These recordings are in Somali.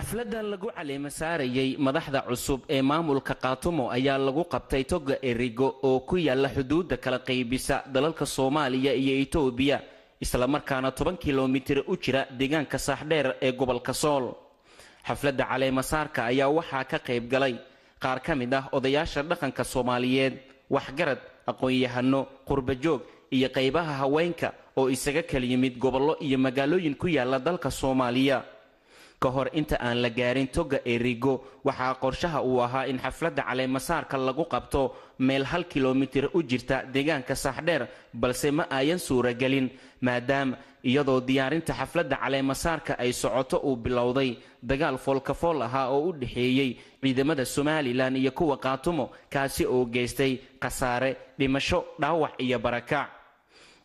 Xafladan lagu caleema saarayay madaxda cusub ee maamulka Qaatumo ayaa lagu qabtay toga Erigo oo ku yaala xuduudda kala qaybisa dalalka Soomaaliya iyo Itoobiya, isla markaana 10 kilomitir u jira deegaanka Saaxdheer ee gobolka Sool. Xafladda caleema saarka ayaa waxaa ka qayb galay qaar ka mid ah odayaasha dhaqanka Soomaaliyeed, waxgarad, aqoon-yahano, qurbajoog iyo qaybaha haweenka oo isaga kala yimid gobollo iyo magaalooyin ku yaala dalka Soomaaliya. Ka hor inta aan la gaarin toga Erigo, waxaa qorshaha uu ahaa in xafladda caleemasaarka lagu qabto meel 1 kilomitir u jirta deegaanka Saaxdheer, balse ma ayan suuragelin maadaama iyadoo diyaarinta xafladda caleemasaarka ay socoto uu bilowday dagaal foolkafool ahaa oo u dhexeeyey ciidamada Somalilan iyo kuwa Qaatumo, kaasi oo geystay khasaare dhimasho, dhaawac iyo barakac.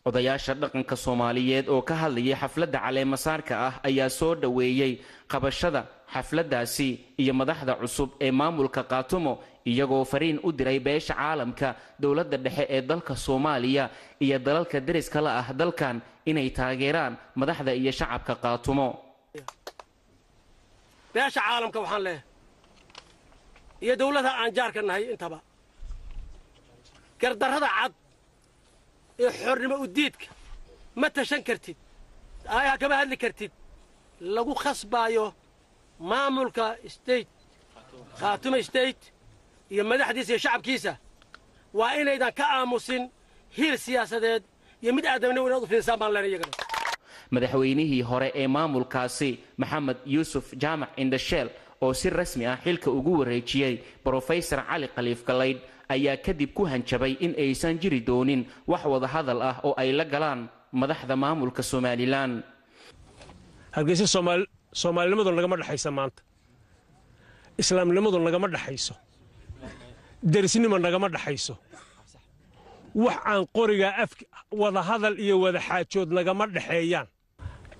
Odayaasha dhaqanka Soomaaliyeed oo ka hadlayay xafladda caleemasaarka ah ayaa soo dhoweeyey qabashada xafladdaasi iyo madaxda cusub ee maamulka Qaatumo, iyagoo fariin u diray beesha caalamka, dowladda dhexe ee dalka Soomaaliya iyo dalalka deriska la ah dalkan inay taageeraan madaxda iyo shacabka Qaatumo. Beesha caalamka waxaan leehay iyo dawladaha aan jaarka nahay intaba, gardarrada cad ee xornimo udiidka ma tashan kartid, aayaha kama hadli kartid, lagu khasbaayo maamulka state Khaatumo State iyo madaxdiisa iyo shacabkiisa, waa inaydan ka aamusin. Hiil siyaasadeed iyo mid aadamnimo inaad u fiinsaan baan leenay iyagana. Madaxweynihii hore ee maamulkaasi Maxamed Yuusuf Jaamac Indhasheel oo si rasmi ah xilka ugu wareejiyey Brofesor Cali Khaliif Galaydh ayaa kadib ku hanjabay in aysan jiri doonin wax wadahadal ah oo ay la galaan madaxda maamulka Somalilan. Hargeysa soomaalinimadu nagama dhexaysa maanta, islaamnimadu nagama dhexayso, derisnimo nagama dhexayso, wax aan qoriga af wadahadal iyo wada xaajood nagama dhexeeyaan.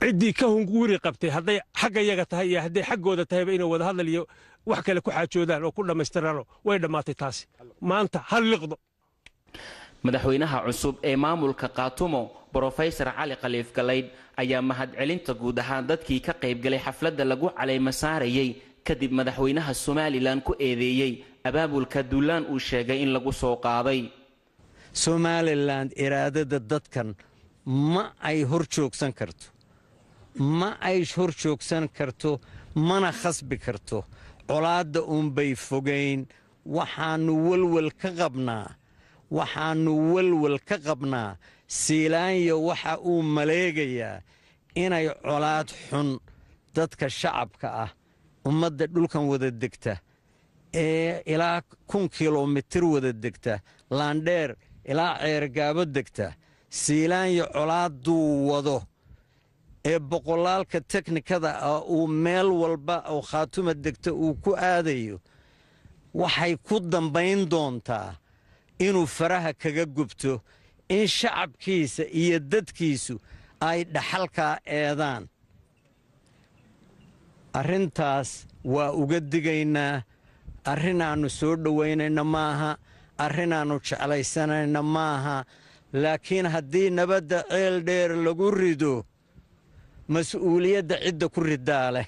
Ciddii ka hunguri qabtay, hadday xagga yaga tahay iyo hadday xaggooda tahayba, inay wadahadal iyo wax kale ku xaajoodaan oo ku dhammaystiraano, way dhammaatay taasi. Maanta hal liqdo. Madaxweynaha cusub ee maamulka Qaatumo Brofesor Cali Khaliif Galaydh ayaa mahadcelinta guud ahaan dadkii ka qaybgalay xafladda lagu caleema saarayay kadib madaxweynaha Somalilan ku eedeeyey abaabulka duulaan uu sheegay in lagu soo qaaday. Somalilan iraadada dadkan ma ay hor joogsan karto, ma ay hor joogsan karto, mana khasbi karto. Colaadda uunbay fogayn. Waxaannu welwel ka qabnaa, waxaannu welwel ka qabnaa Siilaanyo waxa uu maleegayaa inay colaad xun dadka shacabka ah, ummadda dhulkan wada degta ee ilaa 1000 kilomitir wada degta, Laandheer ilaa Ceergaabo degta. Siilaanyo colaadduu wado ee boqolaalka teknikada ah uu meel walba oo Khaatuma degta uu ku aadayo, waxay ku dambayn doontaa inuu faraha kaga gubto, in shacabkiisa iyo dadkiisu ay dhaxalkaa eedaan. Arrintaas waa uga digaynaa. Arrin aannu soo dhowaynayna maaha, arrin aannu jeclaysanayna maaha, laakiin haddii nabadda Ceel Dheer lagu rido, mas-uuliyadda cidda ku ridaa leh.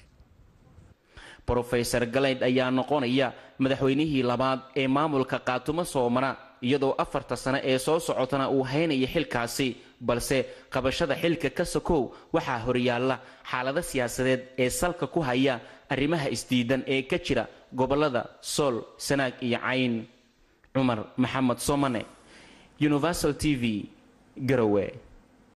Brofesor Galaydh ayaa noqonaya madaxweynihii labaad ee maamulka Qaatumo soomara, iyadoo 4ta sano ee soo socotana uu haynaya xilkaasi. Balse qabashada xilka ka sokow waxaa horyaalla xaalado siyaasadeed ee salka ku haya arrimaha isdiidan ee ka jira gobolada Sool, Sanaag iyo Cayn. Cumar Maxamed Somane, Universal TV, Garowe.